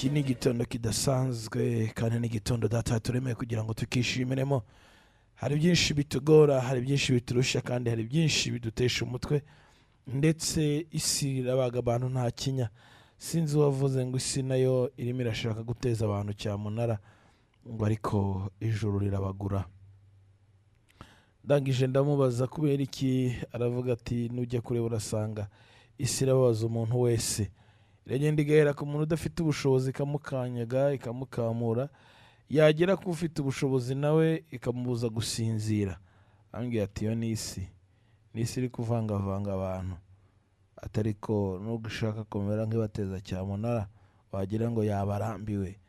Iki ni igitondo kidasanzwe kandi ni igitondo Data yaturemeye kugira ngo tukishimiremo. Hari byinshi bitugora, hari byinshi biturusha, kandi hari byinshi bidutesha umutwe, ndetse isi irabaga abantu nta kinya. Sinzi uwavuze ngo isi nayo irimo irashaka guteza abantu cyamunara, ngo ariko ijuru rirabagura. Ndangije ndamubaza kubera iki, aravuga ati nujya kureba urasanga isi irababaza umuntu wese, iragenda igahera ku muntu udafite ubushobozi ikamukanyaga ikamukamura, yagera ku ufite ubushobozi nawe ikamubuza gusinzira. Ambwira ati iyo ni isi, ni isi iri kuvangavanga abantu, atari ko nubwo ishaka kumera nk'ibateza cyamunara wagira ngo yabarambiwe,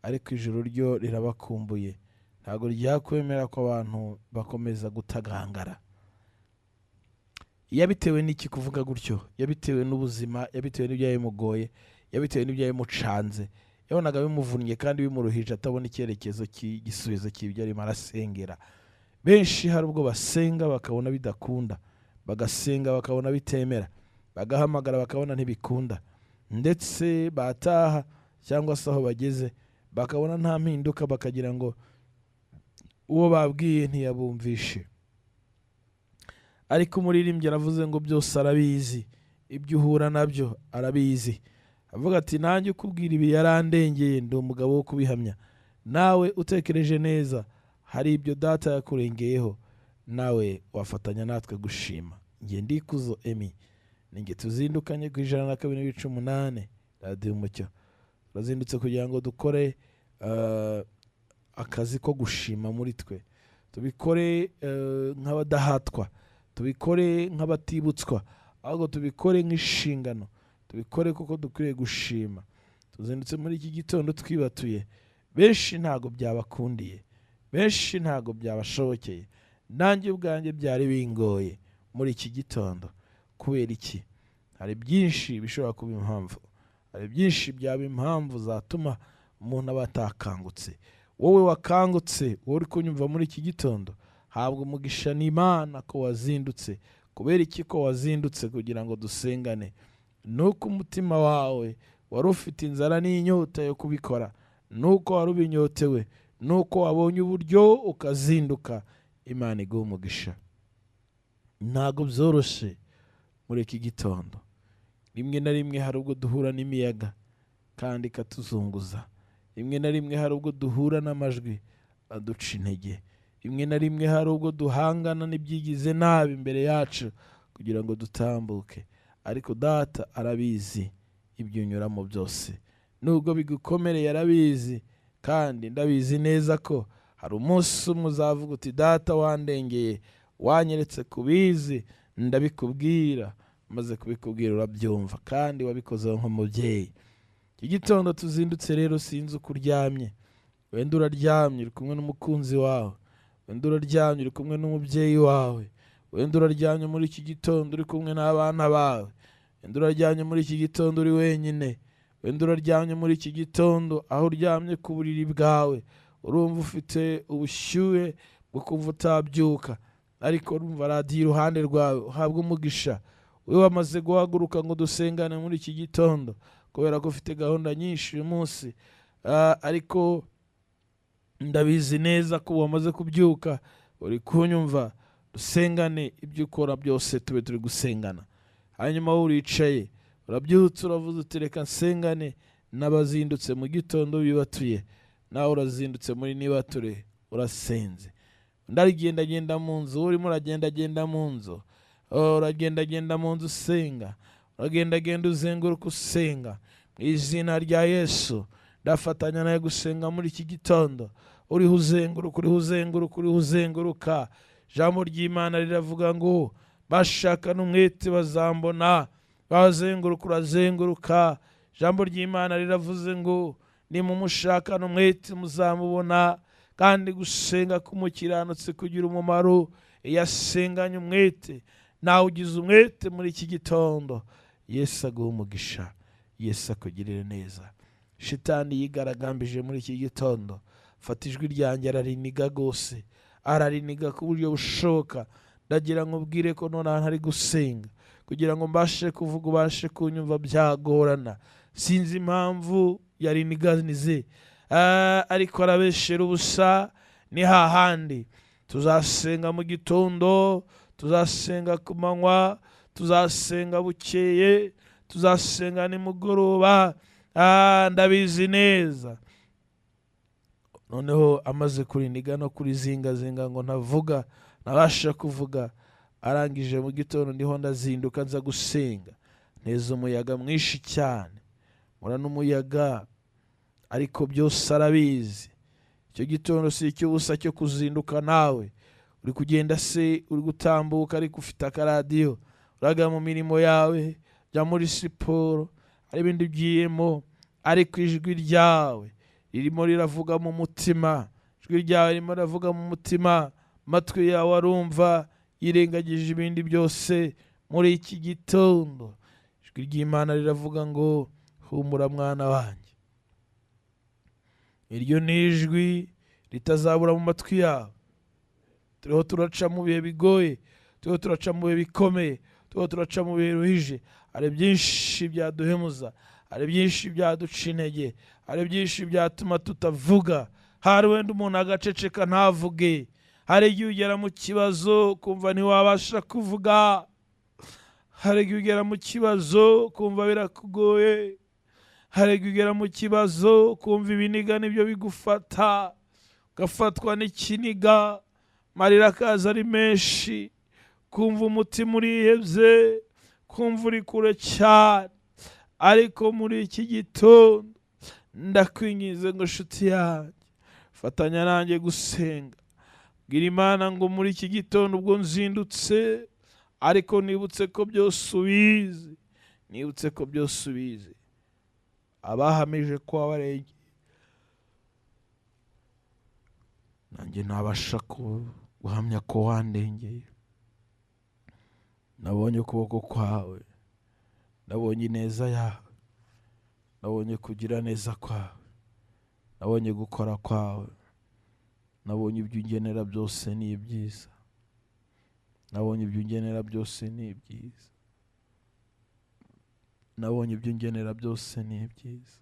ariko ijuru ryo rirabakumbuye, ntabwo ryakwemera ko abantu bakomeza gutagangara. Yabitewe n'iki kuvuga gutyo? Yabitewe n'ubuzima, yabitewe n'ibyabimugoye, yabitewe n'ibyabimucanze, yabonaga bimuvunnye kandi bimuruhije, atabona icyerekezo cy'igisubizo cy'ibyo arimo arasengera. Benshi hari ubwo basenga bakabona bidakunda, bagasenga bakabona bitemera, bagahamagara bakabona ntibikunda, ndetse bataha cyangwa se aho bageze bakabona nta mpinduka, bakagira ngo uwo babwiye ntiyabumvishe. Ariko umuririmbyi aravuze ngo byose arabizi, ibyo uhura nabyo arabizi. Avuga ati nanjye ukubwira ibi yarandengeye, ndi umugabo wo kubihamya. Nawe utekereje neza, hari ibyo Data yakurengeyeho, nawe wafatanya natwe gushima. Njye Ndikuzo Emmy, ninjye tuzindukanye ku 102.8 Radiyo Umucyo. Turazindutse kugira ngo dukore akazi ko gushima muri twe, tubikore nk'abadahatwa, tubikore nk'abatibutswa, ahubwo tubikore nk'inshingano, tubikore kuko dukwiriye gushima. Tuzindutse muri iki gitondo twibatuye, benshi ntago byabakundiye, benshi ntago byabashobokeye, nanjye ubwanjye byari bingoye muri iki gitondo. Kubera iki? Hari byinshi bishobora kuba impamvu, hari byinshi byaba impamvu zatuma umuntu aba atakangutse. Wowe wakangutse, wowe uri kunyumva muri iki gitondo, habwa umugisha n'Imana ko wazindutse. Kubera iki ko wazindutse? Kugira ngo dusengane. Nuko umutima wawe wari ufite inzara n'inyota yo kubikora, nuko wari ubinyotewe, nuko wabonye uburyo ukazinduka. Imana iguhe umugisha. Ntago byoroshye muri iki gitondo. Rimwe na rimwe hari ubwo duhura n'imiyaga kandi ikatuzunguza, rimwe na rimwe hari ubwo duhura n'amajwi aduca intege, rimwe na rimwe hari ubwo duhangana n'ibyigize nabi imbere yacu kugira ngo dutambuke. Ariko Data arabizi ibyo unyuramo byose, nubwo bigukomereye arabizi, kandi ndabizi neza ko hari umunsi umwe uzavuga uti Data wandengeye, wanyeretse kubizi, ndabikubwira, maze kubikubwira urabyumva, kandi wabikoze nk'umubyeyi. Iki gitondo tuzindutse rero, sinzi uko uryamye. Wenda uraryamye uri kumwe n'umukunzi wawe, wenda uraryamye uri kumwe n'umubyeyi wawe, wenda uraryamye muri iki gitondo uri kumwe n'abana bawe, wenda uraryamye muri iki gitondo uri wenyine, wenda uraryamye muri iki gitondo aho uryamye ku buriri bwawe, urumva ufite ubushyuhe bwo kumva utabyuka, ariko urumva radiyo iruhande rwawe. Uhabwe umugisha wowe wamaze guhaguruka ngo dusengane muri iki gitondo, kubera ko ufite gahunda nyinshi uyu munsi. Ariko ndabizi neza ko wamaze kubyuka, uri kunyumva. Dusengane, ibyo ukora byose tube turi gusengana. Hanyuma wowe uricaye, urabyutse, uravuze uti reka nsengane n'abazindutse mu gitondo bibatuye. Nawe urazindutse muri nibature, urasenze. Ndarigendagenda mu nzu, urimo uragendagenda mu nzu, uragendagenda mu nzu usenga, uragendagenda uzenguruka usenga. Mu izina rya Yesu ndafatanya nawe gusenga muri iki gitondo. Uriho uzenguruka, uriho uzenguruka, uriho uzenguruka. Ijambo ry'Imana riravuga ngo bashaka n'umwete bazambona. Bazenguruka, urazenguruka. Ijambo ry'Imana riravuze ngo nimumushaka n'umwete muzamubona. Kandi gusenga k'umukiranutsi kugira umumaro iyo asenganye umwete. Nawe ugize umwete muri iki gitondo, Yesu aguhe umugisha, Yesu akugirire neza. Shitani yigaragambije muri iki gitondo, fata ijwi ryanjye arariniga rwose, arariniga ku buryo bushoboka. Ndagira ngo ubwire ko nonaha ntari gusenga kugira ngo mbashe kuvuga, ubashe kunyumva byagorana. Sinzi impamvu yariniganize, ariko arabeshera ubusa. Ni hahandi tuzasenga mu gitondo, tuzasenga ku manywa, tuzasenga bukeye, tuzasenga nimugoroba. Ndabizi neza. Noneho amaze kuriniga no kurizingazinga ngo ntavuga, nabasha kuvuga, arangije mu gitondo ndiho ndazinduka nza gusenga, neza umuyaga mwinshi cyane, mura n'umuyaga, ariko byose arabizi. Icyo gitondo si icy'ubusa cyo kuzinduka nawe uri kugenda se, uri gutambuka, ariko ufite akaradiyo, uraga mu mirimo yawe, jya muri siporo, hari ibindi ugiyemo, ariko ijwi ryawe ririmo riravuga mu mutima, ijwi ryawe ririmo riravuga mu mutima, amatwi yawe arumva, yirengagije ibindi byose. Muri iki gitondo ijwi ry'Imana riravuga ngo humura mwana wanjye. Iryo ni ijwi ritazabura mu matwi yawe. Turiho turaca mu bihe bigoye, turiho turaca mu bihe bikomeye, turiho turaca mu bihe biruhije. Hari byinshi byaduhemuza, hari byinshi byaduca intege, hari byinshi byatuma tutavuga. Hari wenda umuntu agaceceka ntavuge. Hari igihe ugera mu kibazo kumva ntiwabasha kuvuga, hari igihe ugera mu kibazo kumva birakugoye, hari igihe ugera mu kibazo kumva ibiniga nibyo bigufata, ugafatwa n'ikiniga, amarira akaza ari menshi, kumva umutima urihebye, kumva uri kure cyane. Ariko muri iki gitondo ndakwinginze ngo nshuti yanjye, fatanya nanjye gusenga. Bwira Imana ngo muri iki gitondo ubwo nzindutse, ariko nibutse ko byose ubizi, nibutse ko byose ubizi. Abahamije ko wabarengeye, nanjye nabasha guhamya ko wandengeye. Nabonye ukuboko kwawe, nabonye ineza yawe, nabonye kugira neza kwawe, nabonye gukora kwawe, nabonye ibyo ungenera byose ni ibyiza, nabonye ibyo ungenera byose ni ibyiza, nabonye ibyo ungenera byose ni ibyiza.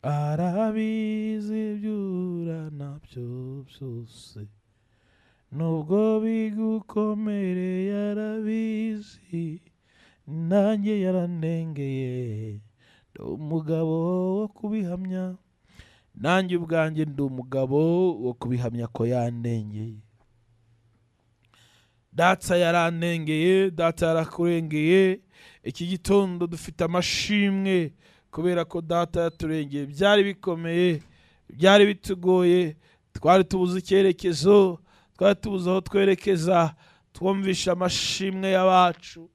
Arabizi ibyura nabyo byose, nubwo bigukomereye arabizi, nanjye yarandengeye, ndi umugabo wo kubihamya, nanjye ubwanjye ndi umugabo wo kubihamya ko yandengeye. Data yarandengeye, data yarakurengeye. Iki gitondo dufite amashimwe kubera ko data yaturengeye. Byari bikomeye, byari bitugoye, twari tubuze icyerekezo, twari tubuze aho twerekeza. Twumvisha amashimwe y'abacu,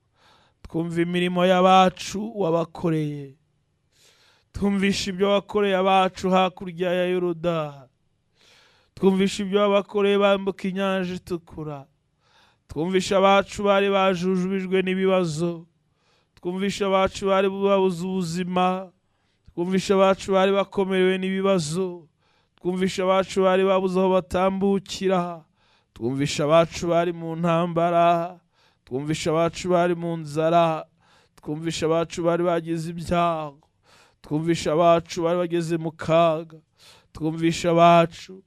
twumva imirimo y'abacu wabakoreye, twumvisha ibyo wakoreye abacu hakurya ya Yorodani, twumvisha ibyo wabakoreye bambuka inyanja itukura, twumvisha abacu bari bajujubijwe n'ibibazo, twumvisha abacu bari babuze ubuzima, twumvisha abacu bari bakomerewe n'ibibazo, twumvisha abacu bari babuze aho batambukira, twumvisha abacu bari mu ntambara, twumvisha abacu bari mu nzara, twumvisha abacu bari bagize ibyago, twumvisha abacu bari bageze mu kaga, twumvisha abacu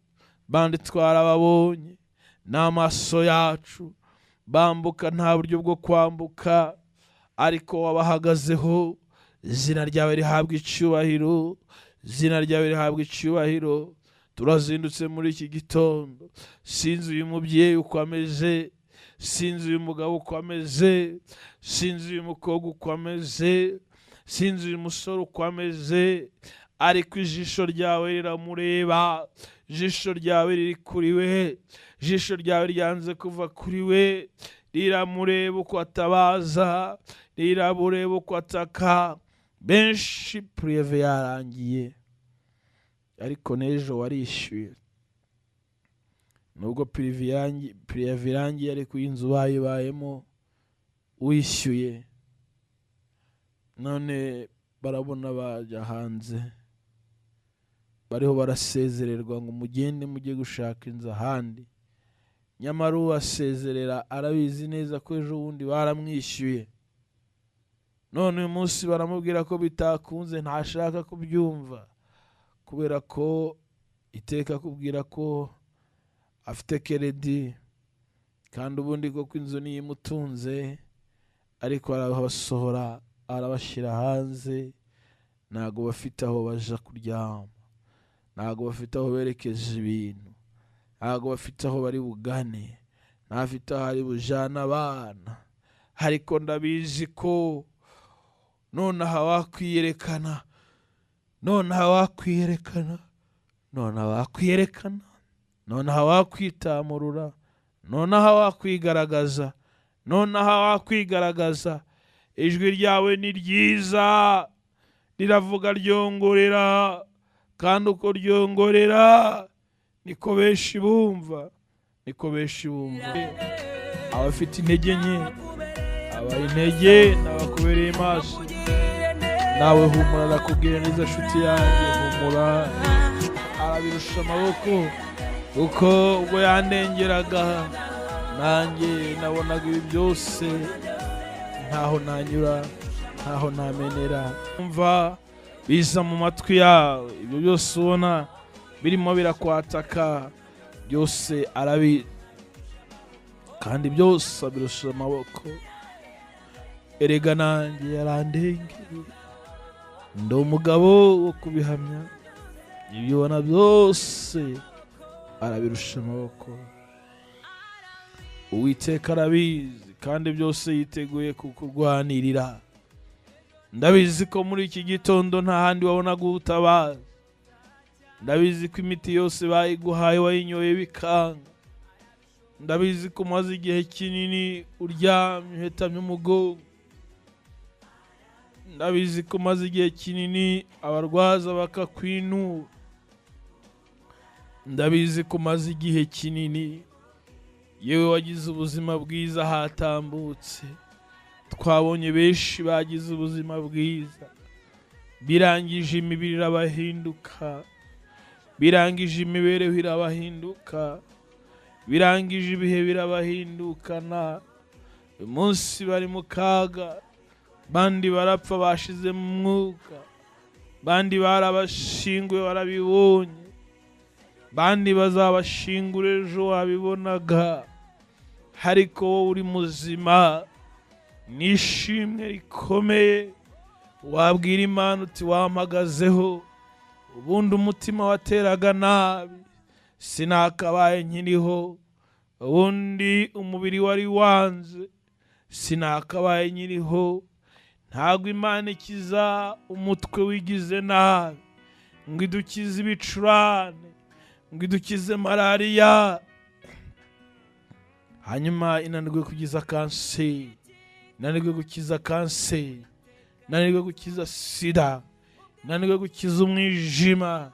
bandi twarababonye n'amaso yacu bambuka nta buryo bwo kwambuka, ariko wabahagazeho. Izina ryawe rihabwa icyubahiro, izina ryawe rihabwa icyubahiro. Turazindutse muri iki gitondo, sinzi uyu mubyeyi uko ameze, sinzi uyu mugabo uko ameze, sinzi uyu mukobwa uko ameze, sinzi uyu musore uko ameze, ariko ijisho ryawe riramureba, ijisho ryawe riri kuri we, ijisho ryawe ryanze kuva kuri we, riramureba uko atabaza, riramureba uko ataka. Benshi pureve yarangiye, ariko n'ejo warishyuye. Nubwo pureve irangiye, ariko inzu bayibayemo wishyuye, none barabona bajya hanze, bariho barasezererwa ngo mugende mujye gushaka inzu ahandi. Nyamara ubasezerera arabizi neza ko ejo bundi baramwishyuye. None uyu munsi baramubwira ko bitakunze, ntashaka kubyumva kubera ko iteka akubwira ko afite keredi, kandi ubundi koko inzu niyo imutunze, ariko arabasohora arabashyira hanze. Ntabwo bafite aho baja kuryama, ntabwo bafite aho berekeza ibintu, ntabwo bafite aho bari bugane, ntafite aho ari bujana abana. Ariko ndabizi ko nonaha wakwiyerekana, nonaha wakwiyerekana, nonaha wakwiyerekana, nonaha wakwitamurura, nonaha wakwigaragaza, nonaha wakwigaragaza. Ijwi ryawe ni ryiza, riravuga ryongorera, kandi uko ryongorera niko benshi bumva, niko benshi bumva. Abafite intege nke, abaye intege n'abakubereye maso. Nawe humura, arakubwira neza nshuti yanjye, humura. Arabirusha amaboko, kuko ubwo yandengeraga nanjye nabonaga ibi byose, ntaho nanyura, ntaho namenera. Umva biza mu matwi yawe, ibyo byose ubona birimo birakwataka, byose arabi, kandi byose abirusha amaboko. Erega nanjye yarandengeye, ndi umugabo wo kubihamya. Ibyo ubona byose arabirusha amaboko. Uwiteka arabizi, kandi byose yiteguye kukurwanirira. Ndabizi ko muri iki gitondo nta handi wabonaga ubutabazi. Ndabizi ko imiti yose bayiguhaye wayinyoye bikanga. Ndabizi ko umaze igihe kinini uryamye uhetamye umugongo. Ndabizi ko umaze igihe kinini abarwaza bakakwinura. Ndabizi ko umaze igihe kinini yewe wagize ubuzima bwiza hatambutse. Twabonye benshi bagize ubuzima bwiza, birangije imibiri irabahinduka, birangije imibereho irabahinduka, birangije ibihe birabahindukana. Uyu munsi bari mu kaga, bandi barapfa bashize mu mwuka, bandi barabashinguye barabibonye, bandi bazabashingura ejo wabibonaga. Ariko wowe uri muzima, nishimwe rikomeye. Wabwira Imana uti wampagazeho, ubundi umutima wateraga nabi sinakabaye nkiriho, ubundi umubiri wari wanze sinakabaye nkiriho. Ntabwo Imana ikiza umutwe wigize nabi ngo idukize ibicurane, ngo idukize malariya, hanyuma inanirwe kugiza kanseri, inanirwe gukiza kanseri, inanirwe gukiza sida, inanirwe gukiza umwijima,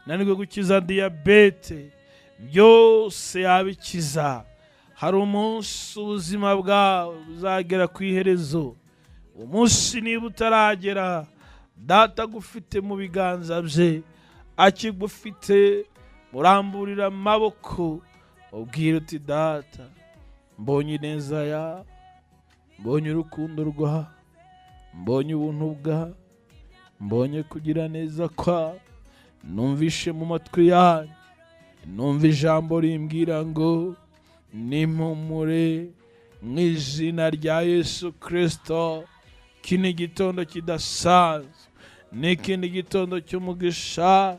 inanirwe gukiza diyabete. Byose yabikiza. Hari umunsi ubuzima bwawe buzagera ku iherezo. Umunsi niba utaragera, Data agufite mu biganza bye, akigufite, muramburira amaboko, ubwira uti Data, mbonye ineza yawe, mbonye urukundo rwawe, mbonye ubuntu bwawe, mbonye kugira neza kwawe, numvishe mu matwi yanyu, numva ijambo rimbwira ngo nimpumure mu izina rya Yesu Kristo. Kino gitondo kidasanzwe n'ikindi gitondo cy'umugisha,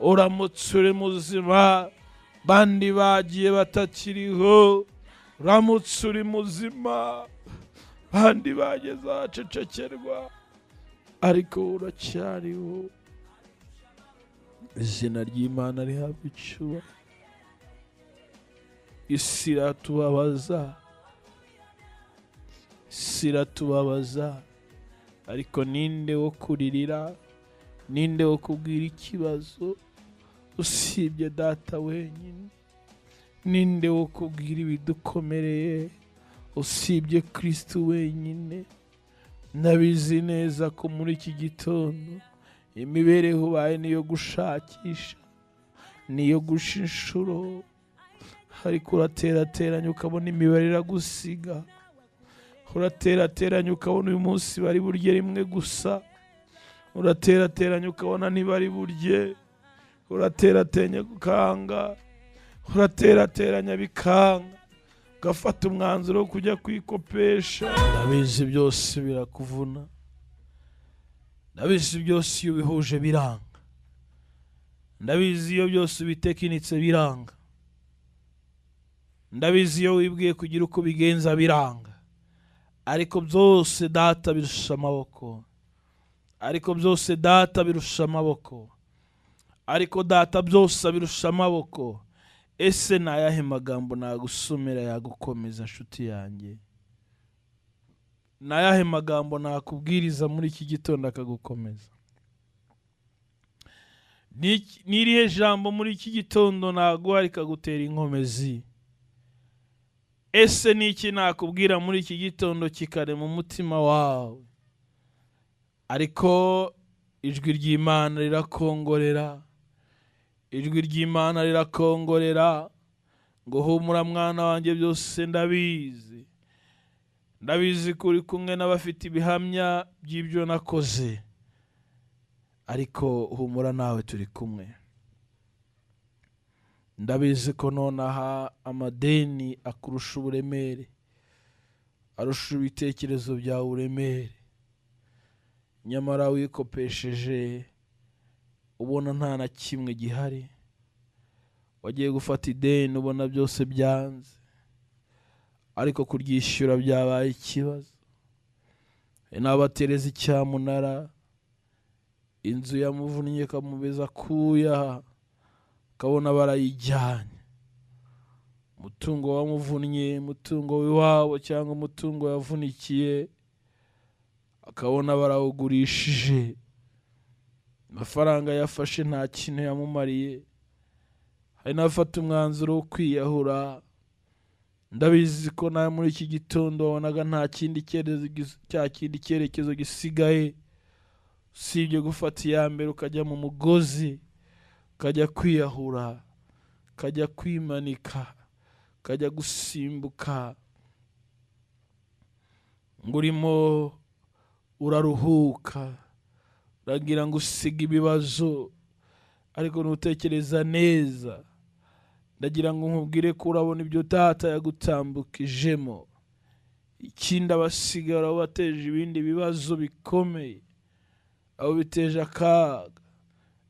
uramutse uri muzima, bandi bagiye batakiriho. Uramutse uri muzima, bandi bageze ahacecekerwa, ariko uracyariho. Izina ry'Imana rihabwa icyubahiro. Isi iratubabaza, isi iratubabaza, ariko ninde wo kuririra, ninde wo kubwira ikibazo usibye Data wenyine? Ninde wo kubwira ibidukomereye usibye Kristo wenyine? Ndabizi neza ko muri iki gitondo imibereho ubaye niyo gushakisha, niyo gusha inshuro, ariko uraterateranya ukabona imibare iragusiga. Uraterateranya ukabona uyu munsi bari burye rimwe gusa. Uraterateranya ukabona ntibari burye. Uraterateranya ukanga. Uraterateranya bikanga. Ugafata umwanzuro wo kujya kwikopesha. Ndabizi byose birakuvuna. Ndabizi byose iyo ubihuje biranga. Ndabizi iyo byose ubitekinitse biranga. Ndabizi iyo wibwiye kugira uko bigenza biranga. Ariko byose data birusha amaboko. Ariko byose data birusha amaboko. Ariko data byose birusha amaboko. Ese ni ayahe magambo nagusomera yagukomeza nshuti yanjye? Ni ayahe magambo nakubwiriza muri iki gitondo akagukomeza? Ni irihe jambo muri iki gitondo naguha rikagutera inkomezi? Ese ni iki nakubwira muri iki gitondo kikarema umutima wawe? Ariko ijwi ry'Imana rirakongorera. Ijwi ry'Imana rirakongorera ngo humura mwana wanjye, byose ndabizi. Ndabizi ko uri kumwe n'abafite ibihamya by'ibyo nakoze. Ariko humura nawe turi kumwe. Ndabizi ko nonaha amadeni akurusha uburemere, arusha ibitekerezo byawe uburemere. Nyamara wikopesheje ubona nta na kimwe gihari. Wagiye gufata ideni ubona byose byanze, ariko kuryishyura byabaye ikibazo. N'abatereza icyamunara, inzu yamuvunnye ikamubeza kuya, akabona barayijyanye. Umutungo wamuvunnye, umutungo w'iwabo cyangwa umutungo yavunikiye, akabona barawugurishije. Amafaranga yafashe nta kintu yamumariye. Hari n'abafata umwanzuro wo kwiyahura. Ndabizi ko nawe muri iki gitondo wabonaga nta kindi cya kindi cyerekezo gisigaye usibye gufata iya mbere ukajya mu mugozi, ukajya kwiyahura, ukajya kwimanika, ukajya gusimbuka, ngo urimo uraruhuka, uragira ngo usige ibibazo, ariko ntutekereza neza. Ndagira ngo nkubwire ko urabona ibyo data yagutambukijemo. Ikindi abasigara bateje ibindi bibazo bikomeye, abo biteje akaga.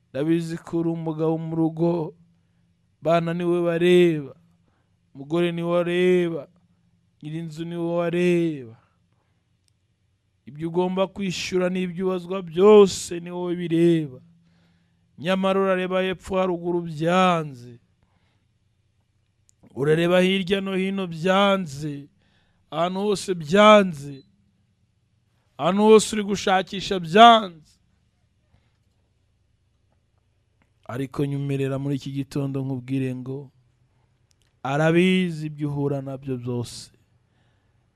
Ndabizi ko uri umugabo mu rugo, bana niwe bareba, umugore niwe areba, nyirinzu niwe wareba. Ibyo ugomba kwishyura n'ibyo ubazwa byose ni wowe bireba. Nyamara urareba hepfo haruguru byanze, urareba hirya no hino byanze, ahantu hose byanze, ahantu hose uri gushakisha byanze. Ariko nyumerera muri iki gitondo nkubwire ngo arabizi ibyo uhura nabyo byose.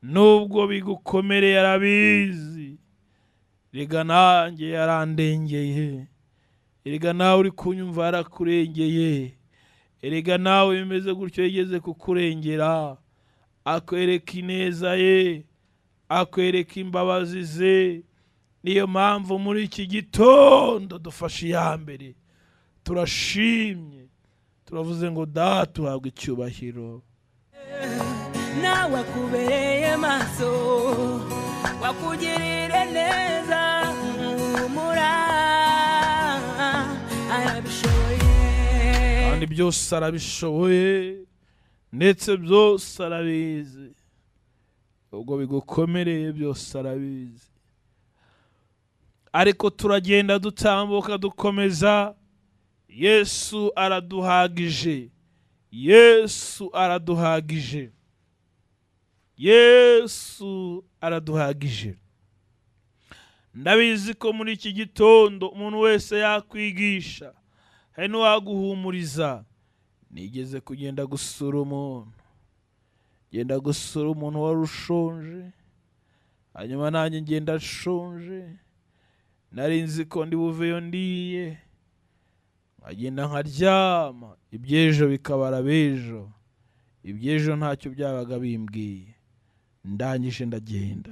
Nubwo bigukomereye arabizi. Rega nanjye yarandengeye. Erega nawe uri kunyumva yarakurengeye. Erega nawe bimeze gutyo yigeze kukurengera. Akwereka ineza ye, akwereka imbabazi ze. Niyo mpamvu muri iki gitondo dufashe iya mbere, turashimye, turavuze ngo data uhabwe icyubahiro. Nawe akubereye maso, wakugirire neza, humura arabishoboye. Kandi byose arabishoboye, ndetse byose arabizi. Ubwo bigukomereye byose arabizi. Ariko turagenda dutambuka dukomeza. Yesu araduhagije. Yesu araduhagije. Yesu araduhagije. Ndabizi ko muri iki gitondo umuntu wese yakwigisha, hari n'uwaguhumuriza. Nigeze kugenda gusura umuntu, genda gusura umuntu wari ushonje, hanyuma nanjye ngenda nshonje. Nari nzi ko ndi buveyo ndiye, nkagenda nkaryama, iby'ejo bikabara b'ejo. Iby'ejo ntacyo byabaga bimbwiye. Ndangije ndagenda.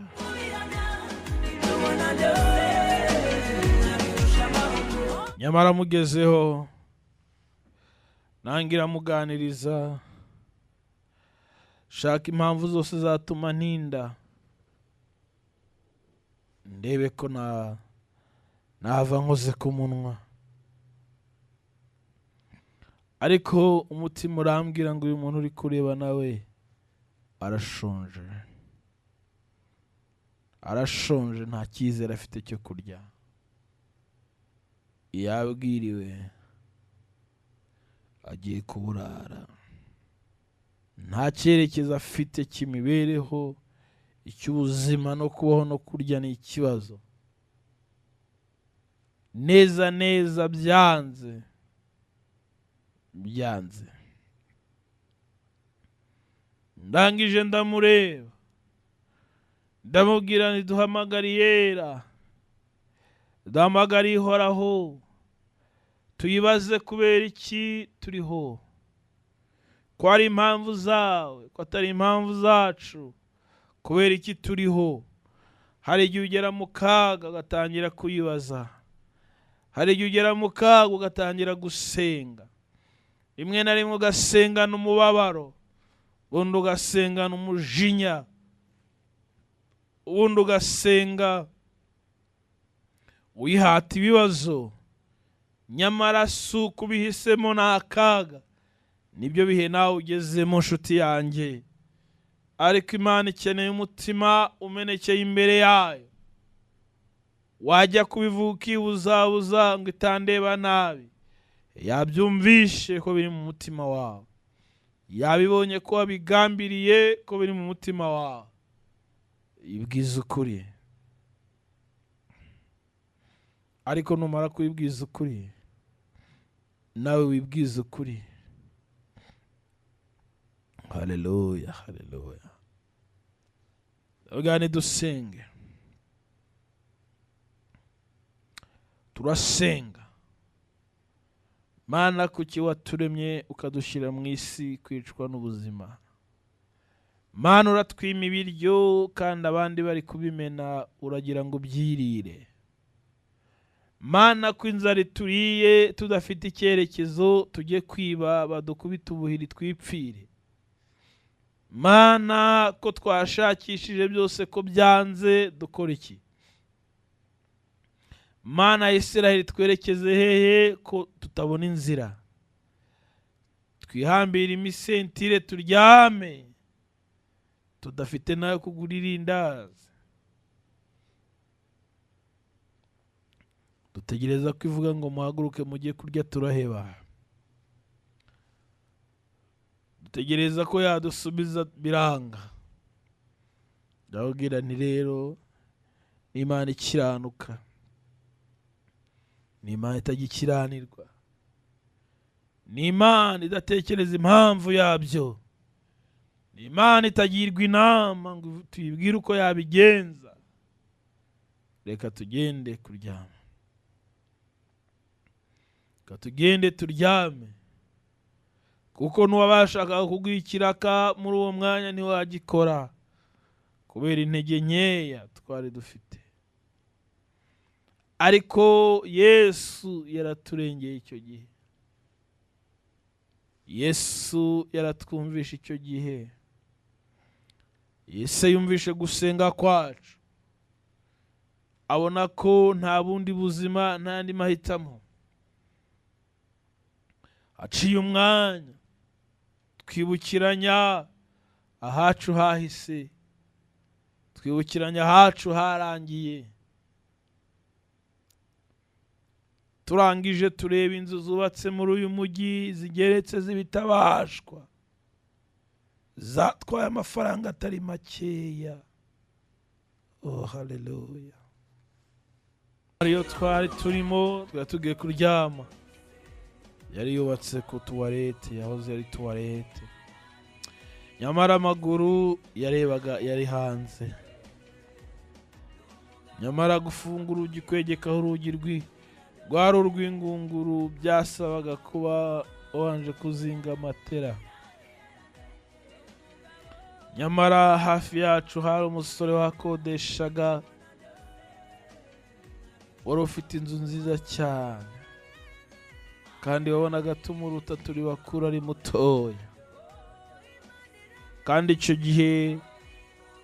Tubona byose abirusha amaboko. Nyamara mugezeho, nangira muganiriza, shaka impamvu zose zatuma ntinda, ndebe ko na nava nkoze ku munwa. Ariko umutima urambwira ngo uyu muntu uri kureba nawe arashonje, arashonje, nta cyizere afite cyo kurya, yabwiriwe agiye kuburara, nta cyerekezo afite cy'imibereho, icy'ubuzima no kubaho no kurya ni ikibazo. Neza neza byanze byanze. Ndangije ndamureba, ndamubwira nti duhamagare Iyera, duhamagare Ihoraho, tuyibaze kubera iki turiho, ko ari impamvu zawe, ko atari impamvu zacu, kubera iki turiho. Hari igihe ugera mu kaga ugatangira kuyibaza, hari igihe ugera mu kaga ugatangira gusenga, rimwe na rimwe ugasengana umubabaro, ubundi ugasengana umujinya, ubundi ugasenga wihata ibibazo. Nyamara si uko ubihisemo, ni akaga, nibyo bihe nawe ugezemo nshuti yanjye. Ariko Imana ikeneye umutima umenekeye imbere yayo. Wajya kubivuga ukibuzabuza ngo itandeba nabi, yabyumvishe ko biri mu mutima wawe, yabibonye ko wabigambiriye ko biri mu mutima wawe. Ibwiza ukuri. Ariko numara kubibwiza ukuri, nawe wibwiza ukuri. Haleluya, haleluya. Ubwani dusenge, turasenga. Mana, kuki waturemye ukadushyira mu isi kwicwa n'ubuzima? Mana, uratwima ibiryo kandi abandi bari kubimena, uragira ngo ubyirire. Mana, ko inzara ituriye tudafite icyerekezo, tujye kwiba badukubite ubuhiri twipfire. Mana, ko twashakishije byose ko byanze, dukora iki? Mana ya Isiraheli, twerekeze hehe ko tutabona inzira? Twihambire imisentire turyame, tudafite nayo kugura irindazi. Dutegereza ko ivuga ngo muhaguruke mujye kurya, turaheba. Dutegereza ko yadusubiza, biranga. Ndababwira nti rero Imana ikiranuka, ni Imana itagikiranirwa, ni Imana idatekereza impamvu yabyo, ni Imana itagirwa inama ngo tuyibwire uko yabigenza. Reka tugende kuryama, reka tugende turyame, kuko n'uwabashakaga kuguha ikiraka muri uwo mwanya ntiwagikora kubera intege nkeya twari dufite. Ariko Yesu yaraturengeye icyo gihe, Yesu yaratwumvishe icyo gihe, Yesu yumvishe gusenga kwacu, abona ko nta bundi buzima, nta andi mahitamo. Aciye umwanya twibukiranya ahacu hahise, twibukiranya ahacu harangiye. Turangije tureba inzu zubatse muri uyu mujyi zigeretse z'ibitabashwa, zatwaye amafaranga atari makeya. Oh, haleluya. Ariyo twari turimo, twari tugiye kuryama. Yari yubatse ku tuwarete, yahoze ari tuwarete, nyamara amaguru yarebaga yari hanze. Nyamara gufunga urugi, kwegekaho urugi rwari urw'ingunguru, byasabaga kuba wabanje kuzinga matera. Nyamara hafi yacu hari umusore wakodeshaga, wari ufite inzu nziza cyane, kandi wabonaga tumuruta turi bakuru, ari mutoya. Kandi icyo gihe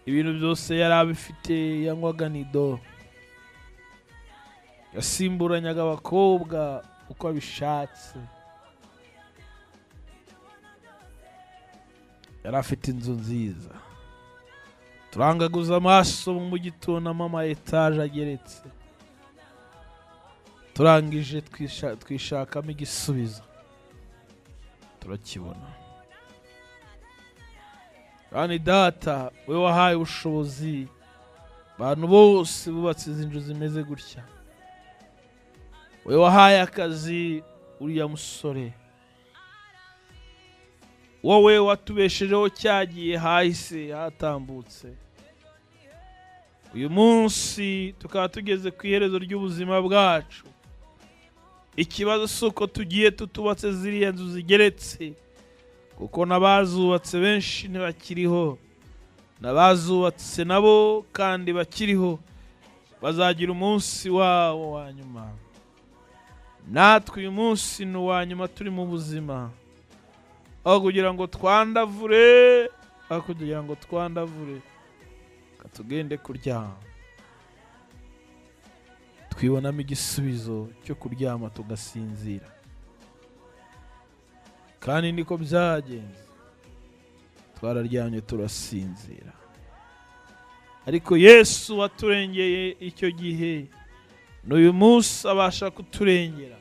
ibintu byose yari abifite, yanywaga nido, yasimburanyaga abakobwa uko abishatse, yari afite inzu nziza. Turangaguza amaso mu mujyi, tubonamo ama etaje ageretse. Turangije twishakamo igisubizo, turakibona. Kandi Data, we wahaye ubushobozi abantu bose bubatse izi nzu zimeze gutya, we wahaye akazi uriya musore, wowe watubeshejeho cyagiye hahise hatambutse. Uyu munsi tukaba tugeze ku iherezo ry'ubuzima bwacu. Ikibazo si uko tugiye tutubatse ziriya nzu zigeretse, kuko n'abazubatse benshi ntibakiriho, n'abazubatse nabo kandi bakiriho bazagira umunsi wabo wa nyuma. Natwe uyu munsi ni uwa nyuma turi mu buzima, aho kugira ngo twandavure, aho kugira ngo twandavure, tugende kuryama. Twibonamo igisubizo cyo kuryama tugasinzira. Kandi niko byagenze, twararyamye turasinzira. Ariko Yesu waturengeye icyo gihe, n'uyu munsi abasha kuturengera,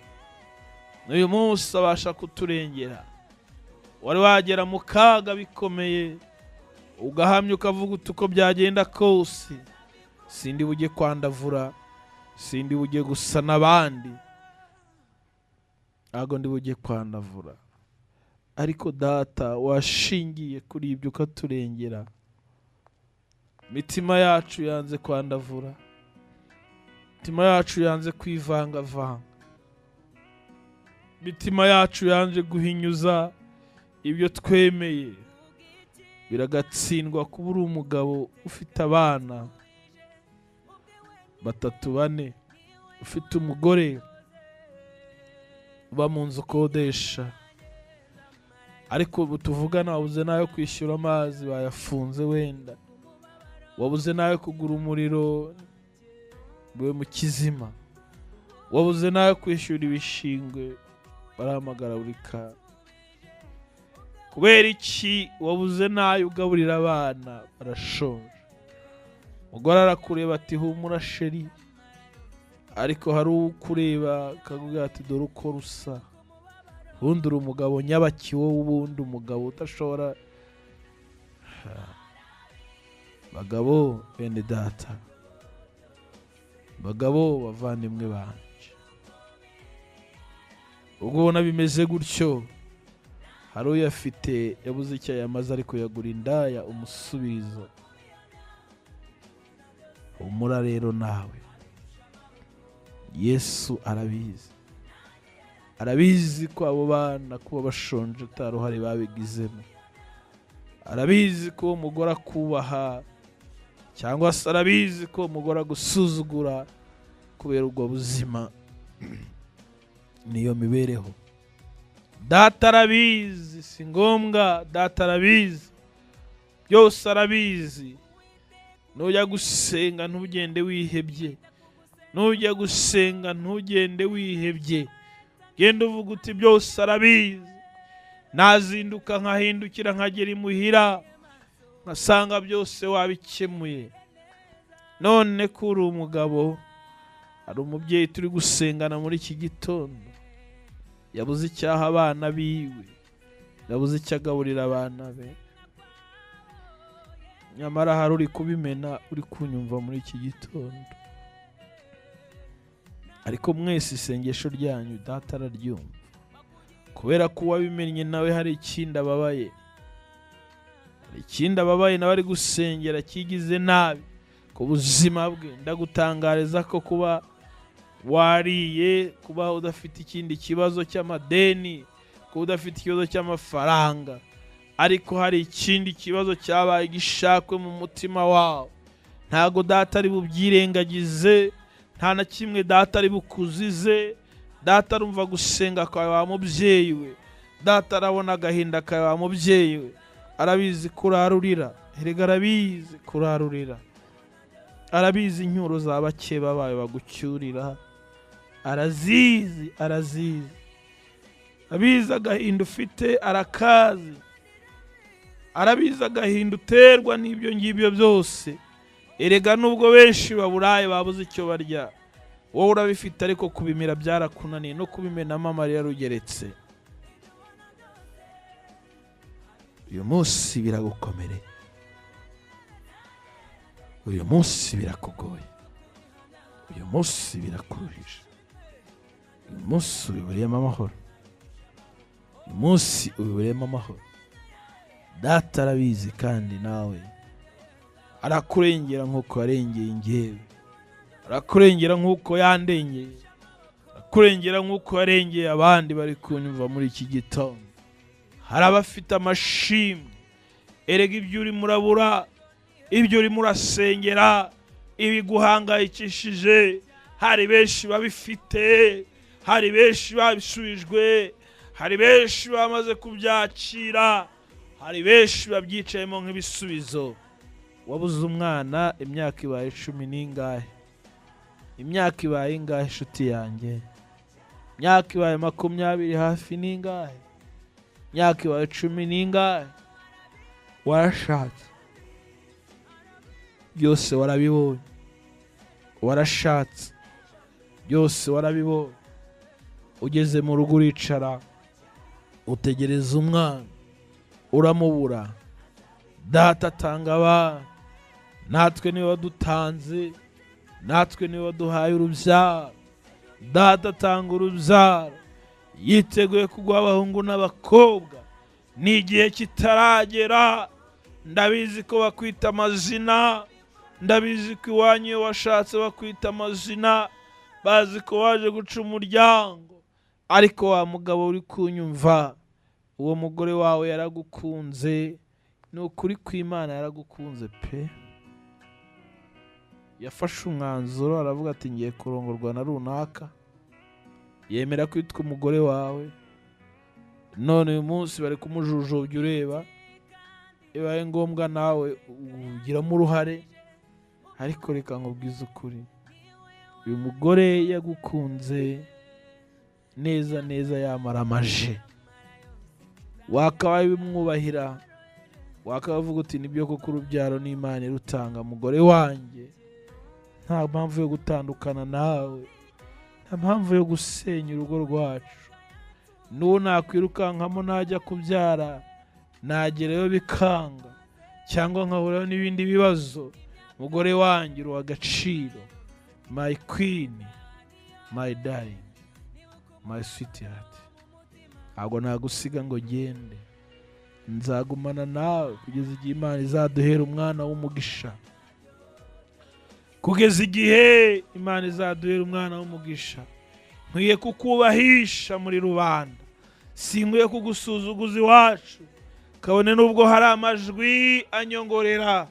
n'uyu munsi abasha kuturengera. Wari wagera mu kaga bikomeye, ugahamya ukavuga uti uko byagenda kose sindi bujye kwandavura, sindi bujye gusa n'abandi, ntabwo ndi bujye kwandavura. Ariko Data washingiye kuri ibyo ukaturengera, imitima yacu yanze kwandavura, imitima yacu yanze kwivangavanga, imitima yacu yanze guhinyuza ibyo twemeye. Biragatsindwa kuba uri umugabo ufite abana 3, 4, ufite umugore uba mu nzu ukodesha, ariko ubu tuvugana wabuze n'ayo kwishyura amazi bayafunze, wenda wabuze n'ayo kugura umuriro we mu kizima, wabuze n'ayo kwishyura ibishingwe barahamagara buri kanya. Kubera iki wabuze n'ayo ugaburira abana barashonje? Umugore arakureba ati humura sheri, ariko hari ukureba akakubwira ati dore uko rusa, ubundi uri umugabo nyabaki wowe, ubundi umugabo udashobora. Bagabo bene Data, bagabo bavandimwe banje, ubwo ubona bimeze gutyo, hari uyafite yabuze icyo yamaze ariko yagura indaya umusubirizo. Humura rero nawe, Yesu arabizi, arabizi ko abo bana kuba bashonje ataruhare babigizemo, arabizi ko umugore akubaha, cyangwa se arabizi ko umugore agusuzugura kubera ubwo buzima niyo mibereho. Data arabizi, si ngombwa, Data arabizi, byose arabizi. Nujya gusenga ntugende wihebye, nujya gusenga ntugende wihebye, genda uvuga uti byose arabizi. Nazinduka nkahindukira nkagera imuhira nkasanga byose wabikemuye. None ko uri umugabo, hari umubyeyi turi gusengana muri iki gitondo, yabuze icyaha abana biwe, yabuze icyo agaburira abana be. Nyamara hari uri kubimena, uri kunyumva muri iki gitondo. Ariko mwese isengesho ryanyu Data araryumva, kubera ko uwabimenye nawe hari ikindi ababaye, hari ikindi ababaye nawe ari gusengera kigize nabi ku buzima bwe. Ndagutangariza ko kuba wariye, kuba udafite ikindi kibazo cy'amadeni, kuba udafite ikibazo cy'amafaranga, Ariko hari ikindi kibazo cyabaye gishakwe mu mutima wawe. Ntago Data ari bubyirengagize, nta na kimwe Data ari bukuzize. Data arumva gusenga kwawe, wa mubyeyi we. Data arabona agahinda kawe, wa mubyeyi we. Arabizi kurarurira, erega arabizi kurarurira, arabizi incyuro za bakeba bawe bagucyurira, arazizi, arazizi, abizi agahinda ufite, arakazi, arabizi agahinda uterwa n'ibyo ngibyo byose. Erega nubwo benshi baburaye, babuze icyo barya, wowe urabifite, ariko kubimira byarakunaniye, no kubimenamo amarira rugeretse. Uyu munsi biragukomereye, uyu munsi birakugoye, uyu munsi birakuruhije, uyu munsi ubiburiyemo amahoro, uyu munsi ubiburiyemo amahoro. Data arabizi, kandi nawe arakurengera nk'uko yarengeye njyewe, arakurengera nk'uko yandengeye, arakurengera nk'uko yarengeye abandi bari kunyumva muri iki gitondo. Hari abafite amashimwe. Erega ibyo urimo urabura, ibyo urimo urasengera, ibiguhangayikishije, hari benshi babifite, hari benshi babisubijwe, hari benshi bamaze kubyakira, hari benshi babyicayemo nk'ibisubizo. Wabuze umwana, imyaka ibaye 10 n'ingahe? Imyaka ibaye ingahe, inshuti yanjye? Imyaka ibaye 20 hafi n'ingahe? Imyaka ibaye 10 n'ingahe? Warashatse, byose warabibonye, warashatse, byose warabibonye. Ugeze mu rugo uricara, utegereza umwana, uramubura. Data atanga abana, natwe niwe wadutanze, natwe niwe waduhaye urubyaro. Data atanga urubyaro, yiteguye kuguha abahungu n'abakobwa. Ni igihe kitaragera. Ndabizi ko bakwita amazina, ndabizi ko iwanyu iyo washatse bakwita amazina, bazi ko waje guca umuryango. Ariko wa mugabo uri kunyumva, uwo mugore wawe yaragukunze, ni ukuri kw'Imana yaragukunze pe. Yafashe umwanzuro aravuga ati ngiye kurongorwa na runaka, yemera kwitwa umugore wawe. None uyu munsi bari kumujujubya ureba, bibaye ngombwa nawe ugiramo uruhare. Ariko reka nkubwize ukuri, uyu mugore yagukunze neza neza, yamara amaje. Wakabaye bimwubahira, wakabavuga uti nibyo koko urubyaro n'Imana irutanga, mugore wanjye nta mpamvu yo gutandukana nawe, nta mpamvu yo gusenya urugo rwacu. N'uwo nakwirukankamo najya kubyara nagerayo bikanga, cyangwa nkahurayo n'ibindi bibazo. Mugore wanjye uri uw'agaciro, my queen, my darling, my sweetheart. Ntabwo nagusiga ngo ngende, nzagumana nawe kugeza igihe Imana izaduhera umwana w'umugisha, kugeza igihe Imana izaduhera umwana w'umugisha. Nkwiye kukubahisha muri rubanda, sinkwiye kugusuzuguza iwacu, kabone n'ubwo hari amajwi anyongorera.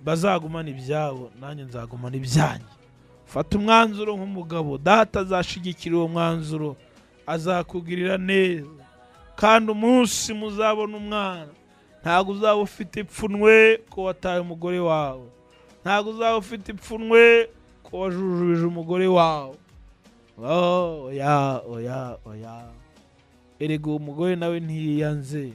Bazagumana ibyabo, nanjye nzagumana ibyanjye. Fata umwanzuro nk'umugabo, Data azashigikira uwo mwanzuro, azakugirira neza. Kandi umunsi muzabona umwana, ntabwo uzaba ufite ipfunwe ko wataye umugore wawe, ntabwo uzaba ufite ipfunwe ko wajujubije umugore wawe. Oya, oya, oya. Erega uwo mugore nawe ntiyiyanze,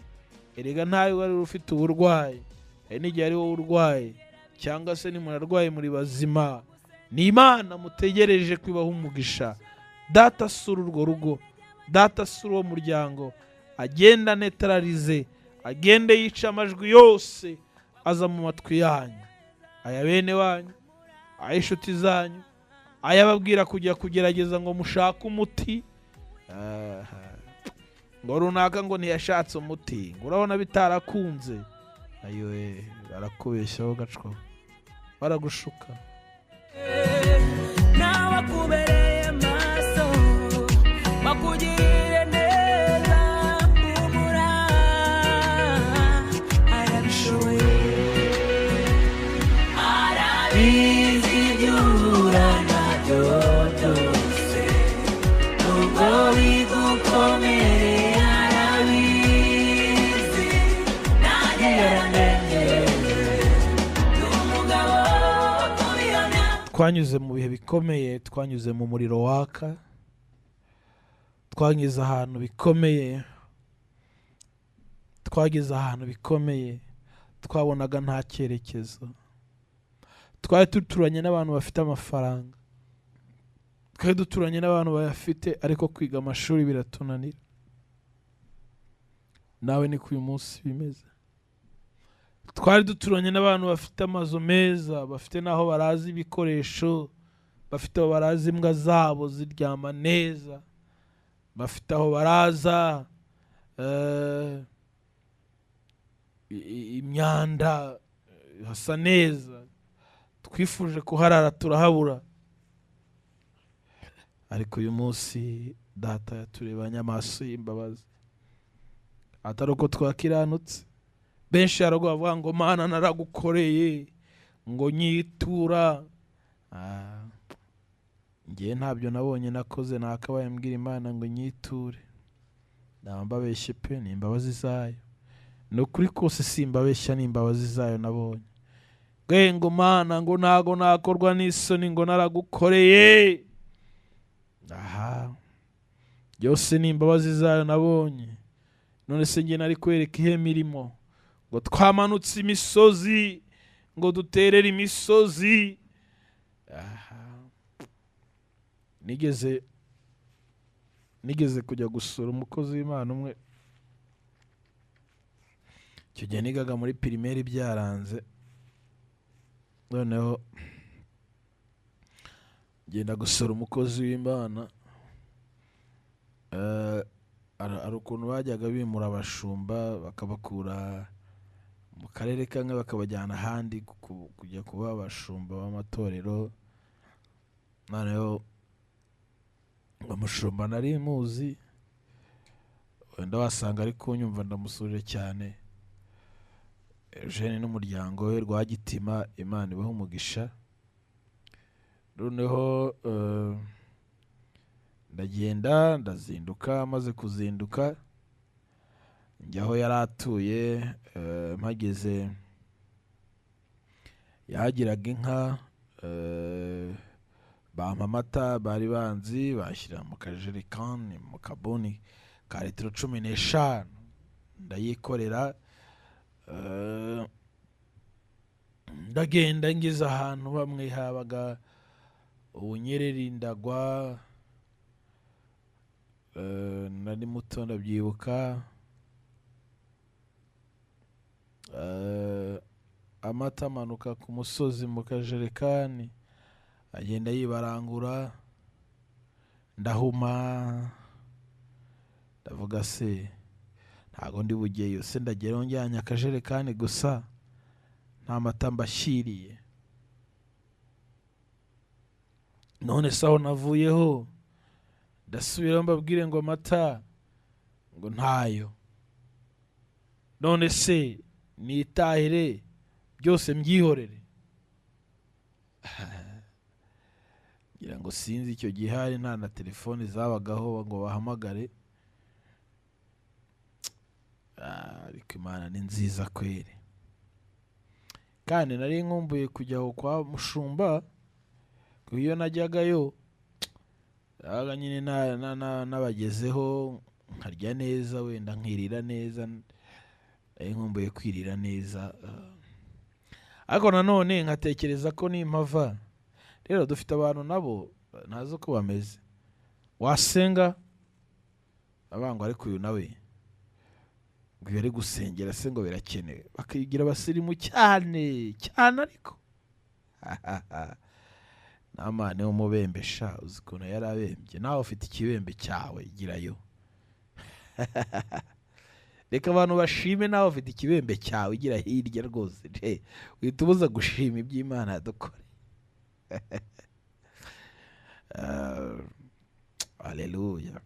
erega ntawe wari ufite uburwayi, hari n'igihe ari wowe urwaye, cyangwa se nimunarwaye muri bazima. Ni Imana mutegereje kwibaha umugisha. Data asura urwo rugo, Data asura uwo muryango, agenda netararize, agende yica amajwi yose aza mu matwi yanyu, aya bene wanyu, ay'inshuti zanyu, ayababwira kujya kugerageza ngo mushake umuti. Ngo runaka ngo ntiyashatse umuti, ngo urabona bitarakunze. Ayo barakubeshyaho gacwa, baragushuka. Nabakubereye maso, bakugirire neza, humura. Twanyuze mu bihe bikomeye, twanyuze mu muriro waka, twanyuze ahantu bikomeye, twageze ahantu bikomeye, twabonaga nta cyerekezo. Twari duturanye n'abantu bafite amafaranga, twari duturanye n'abantu bayafite, ariko kwiga amashuri biratunanira. Nawe niko uyu munsi bimeze. Twari duturanye n'abantu bafite amazu meza, bafite n'aho baraza ibikoresho, bafite aho baraza imbwa zabo ziryama neza, bafite aho baraza imyanda hasa neza. Twifuje kuharara turahabura, ariko uyu munsi data yaturebanye amaso y'imbabazi, atari uko twakiranutse. Benshi harago bavuga ngo Mana naragukoreye, ngo nyitura. Ngiye ntabyo nabonye nakoze, nakabaye mbwira Imana ngo nyiture. Ndababeshye pe, ni imbabazi zayo. Ni ukuri kose simbabeshya, ni imbabazi zayo nabonye. Ngo Mana ngo ntago nakorwa n'isoni, ngo naragukoreye. Aha byose ni imbabazi zayo nabonye. None se ngiye nari kwereka ihe mirimo, ngo twamanutse imisozi, ngo duterere imisozi. Aha nigeze kujya gusura umukozi w'Imana umwe. Icyo gihe nigaga muri primaire byaranze, noneho ngenda gusura umukozi w'Imana. Hari ukuntu bajyaga bimura abashumba bakabakura mu karere kamwe bakabajyana ahandi kujya kuba abashumba b'amatorero. Noneho umushumba nari muzi, wenda wasanga ari kunyumva, ndamusurire cyane, Eugene n'umuryango we Rwagitima, Imana ibahe umugisha. Noneho ndagenda ndazinduka, maze kuzinduka njya aho yari atuye. Mpageze yahagiraga inka, bampa amata bari banzi, bashyira mu kajerekani mu kabuni ka litiro 15, ndayikorera. Ndagenda ngeze ahantu bamwe habaga ubunyereri, ndagwa. Nari muto ndabyibuka. Amata amanuka ku musozi mu kajerekani agenda yibarangura. Ndahuma, ndavuga se ntago ndi bugeyo, se ndageraho njyanye akajerekani gusa nta mata mbashyiriye. None se aho navuyeho ndasubira mbabwire ngo amata ngo ntayo. None se nitahire byose mbyihorere? Ngira ngo sinzi, icyo gihe hari nta na telefoni zabagaho ngo bahamagare. Ariko Imana ni nziza kweri. Kandi nari nkumbuye kujya aho kwa mushumba, kuko iyo najyagayo nabaga nyine nabagezeho nkarya neza, wenda nkirira neza. Nari nkumbuye kwirira neza, ariko nanone nkatekereza ko nimpava. Rero dufite abantu nabo ntazi uko bameze, wasenga abangwa, ariko uyu nawe ngo iyo ari gusengera se ngo birakenewe, bakigira abasirimu cyane cyane. Ariko Namani w'umubembe sha, uzi ukuntu yari abembye. Nawe ufite ikibembe cyawe, girayo. Reka abantu bashime, nawe ufite ikibembe cyawe, gira hirya rwose. Uhita ubuza gushima iby'Imana yadukore. Haleluya.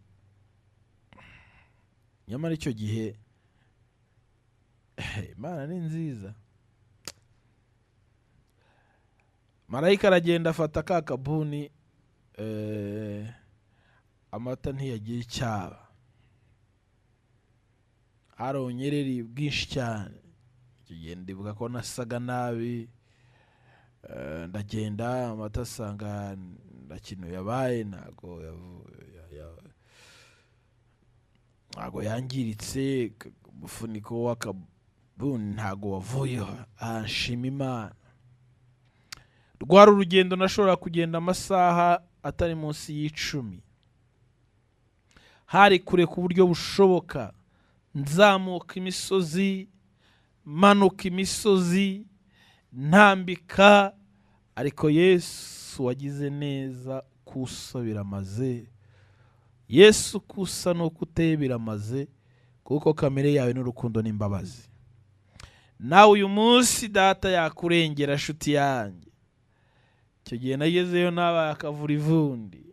Nyamara icyo gihe Imana ni nziza. Marayika aragenda afata ka kabuni, amata ntiyagira icyaba, hari ubunyereri bwinshi cyane. Icyo gihe ndibuka ko nasaga nabi, Ndagenda amata asanga nta kintu yabaye, ntago ntago yangiritse, umufuniko w'akabuni ntago wavuyeho. Nshima Imana. Rwari urugendo nashobora kugenda amasaha atari munsi y'10. Hari kure ku buryo bushoboka, nzamuka imisozi, manuka imisozi, ntambika, ariko Yesu wagize neza kusa biramaze. Yesu kusa nuko uteye biramaze, kuko kamere yawe n'urukundo n'imbabazi. Nawe uyu munsi data yakurengera nshuti yanjye. Icyo gihe nagezeyo nabaye akavurivundi,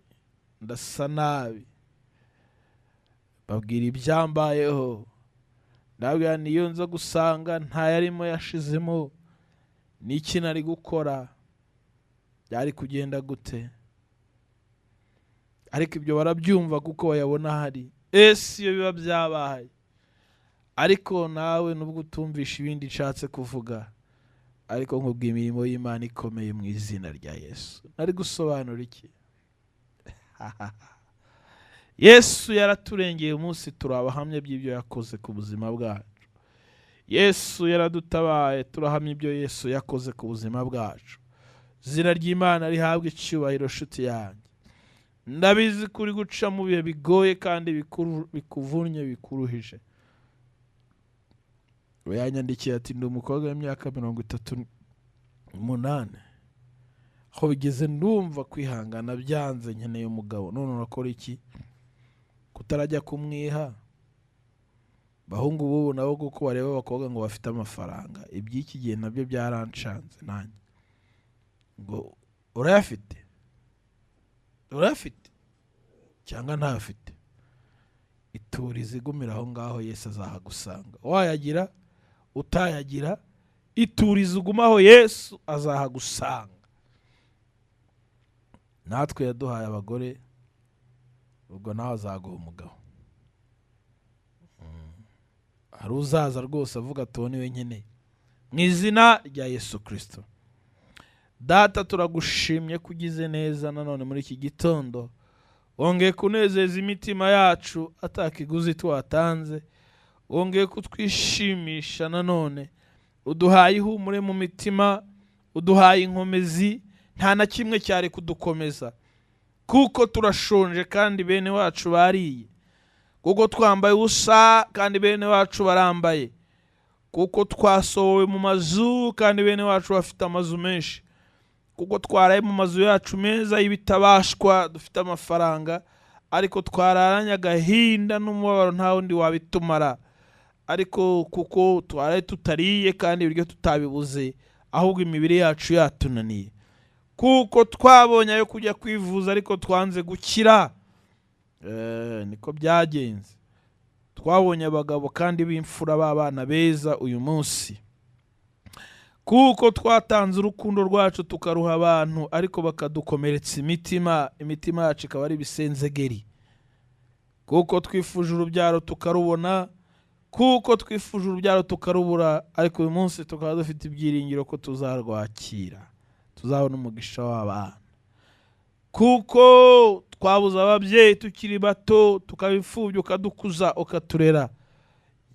ndasa nabi, babwira ibyambayeho, ndabwira niyo nza gusanga ntayarimo yashizemo, niki nari gukora, byari kugenda gute? Ariko ibyo barabyumva kuko bayabona hari ese iyo biba byabaye. Ariko nawe nubwo utumvisha ibindi nshatse kuvuga, ariko nkubwiye imirimo y'Imana ikomeye mu izina rya Yesu. Nari gusobanura iki? Yesu yaraturengeye umunsi, turabahamya by'ibyo yakoze ku buzima bwacu. Yesu yaradutabaye, turahamya ibyo Yesu yakoze ku buzima bwacu. Izina ry'Imana rihabwe icyubahiro nshuti yanjye. Ndabizi kuri guca mu bihe bigoye kandi bikuvunnye, bikuruhije. We yanyandikiye ati ndi umukobwa w'imyaka 38, aho bigeze ndumva kwihangana byanze, nkeneye umugabo. None urakora iki? Kutarajya kumwiha? Bahungu bubu nabo kuko bareba abakobwa ngo bafite amafaranga, iby'iki gihe nabyo byarancanze nanjye. Ngo urayafite? Urayafite cyangwa ntayafite? Iturize igumira aho ngaho, Yesu azahagusanga. Wayagira utayagira, iturize ugumaho, Yesu azahagusanga. Natwe yaduhaye abagore, ubwo nawe azaguha umugabo. Hari uzaza rwose avuga ati uwo niwe nkeneye, mu izina rya Yesu Kristo. Data, turagushimye ko ugize neza nanone muri iki gitondo, wongeye kunezeza imitima yacu atakiguzi twatanze, wongeye kutwishimisha nanone, uduhaye ihumure mu mitima, uduhaye inkomezi, nta na kimwe cyari kudukomeza, kuko turashonje kandi bene wacu bariye, kuko twambaye ubusa kandi bene wacu barambaye, kuko twasohowe mu mazu kandi bene wacu bafite amazu menshi, kuko twaraye mu mazu yacu meza y'ibitabashwa dufite amafaranga, ariko twararanye agahinda n'umubabaro nta wundi wabitumara, ariko kuko twaraye tutariye kandi ibiryo tutabibuze, ahubwo imibiri yacu yatunaniye, kuko twabonye ayo kujya kwivuza ariko twanze gukira. Niko byagenze. Twabonye abagabo kandi b'imfura b'abana beza uyu munsi, kuko twatanze urukundo rwacu tukaruha abantu ariko bakadukomeretsa imitima, imitima yacu ikaba ari ibisenzegeri, kuko twifuje urubyaro tukarubona, kuko twifuje urubyaro tukarubura, ariko uyu munsi tukaba dufite ibyiringiro ko tuzarwakira, tuzabona umugisha w'abana, kuko twabuze ababyeyi tukiri bato, tukaba imfubyi ukadukuza ukaturera,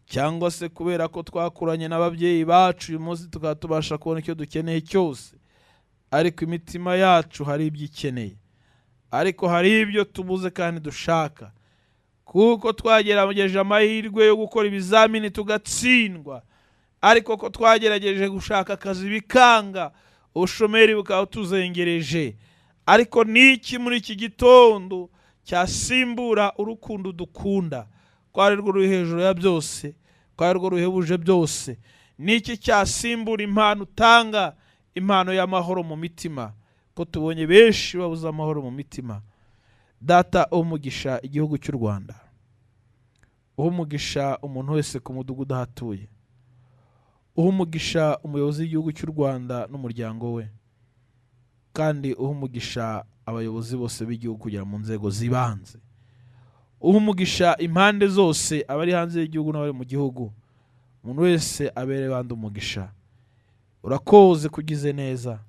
cyangwa se kubera ko twakuranye n'ababyeyi bacu uyu munsi tukaba tubasha kubona icyo dukeneye cyose, ariko imitima yacu hari ibyo ikeneye, ariko hari ibyo tubuze kandi dushaka, kuko twagerageje amahirwe yo gukora ibizamini tugatsindwa, ariko ko twagerageje gushaka akazi bikanga, ubushomeri bukaba tuzengereje. Ariko niki muri iki gitondo cyasimbura urukundo dukunda, ko ari rwo ruri hejuru ya byose, ko ari rwo ruhebuje byose? Niki cyasimbura impano utanga, impano y'amahoro mu mitima, ko tubonye benshi babuze amahoro mu mitima? Data, umugisha igihugu cy'u Rwanda, umugisha umuntu wese ku mudugudu ahatuye, umugisha umuyobozi w'igihugu cy'u Rwanda n'umuryango we, kandi umugisha abayobozi bose b'igihugu kugera mu nzego zibanze, umugisha impande zose, abari hanze y'igihugu n'abari mu gihugu, umuntu wese abere bandi umugisha. Urakoze kugize neza.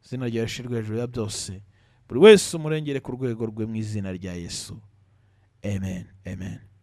Izina ryawe rishirwe hejuru ya byose. Buri wese umurengere ku rwego rwe, mu izina rya Yesu. Amen, amen.